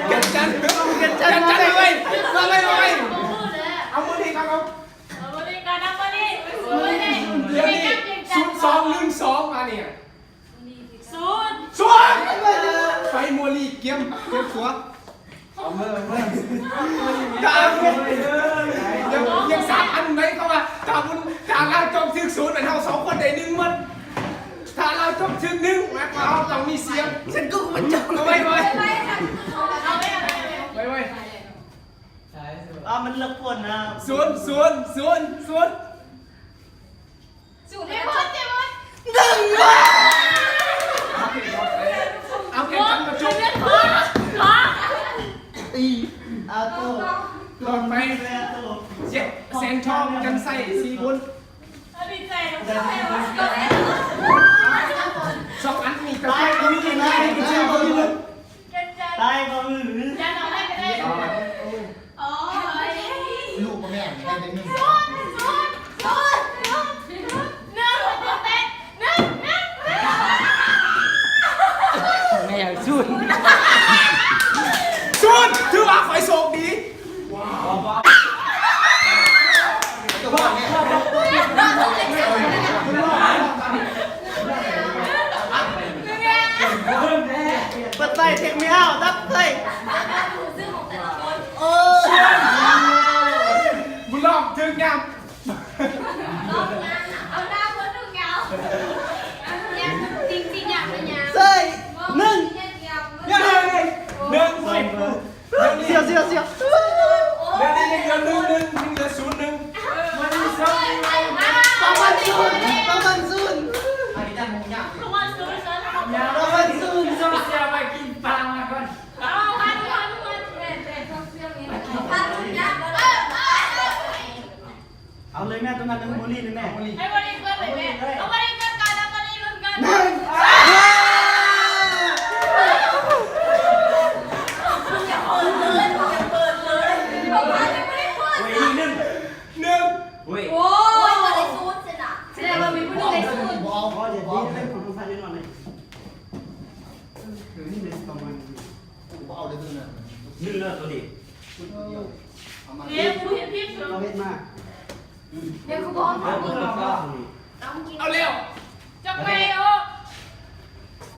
Cam Xanh, Cam Xanh, Cam Xanh, maj mej, maj mej, maj mej. Au, mus li, koj, koj. Yog li, xum xoov lwm xoov mas niam. Xum. Xum. Fais muag li kiam, kiam xuav. Yeej xav ăn mấy không à, thà muốn thà lao trong xương sụn mà hao sáu con đẻ nưng mất. Thà lao trong xương nưng mà có trong mi xiêm. Sen kuj ua cov. Ua, ua. Ua, ua. Xun, xun, xun, xun. Ntawm. Ua, ua. Ua, ua. Ib, a, tô. Los mej. Sen thom cam xaij xib bun. Sóc ăn mi cam xaij. Tai vào ngữ. Mẹ Sun. Sun, thứ ba khỏi sộp đi. Bật tay thiệt mèo, đắp tay. Ôi. Vlog trước nha. Xij, nưng. Nưng. Nưng. Xiao, xiao, xiao. Nưng, nưng, nưng, nưng, nưng, nưng, nưng. Tao Văn Sun, tao Văn Sun. Tao Văn Sun. Au, lawv mej, tau nqa nws mus li nws mej. Ua ib nws. Nws. Ua. Nws lawm tau li. Tau peb mas. Au li. Cov peb.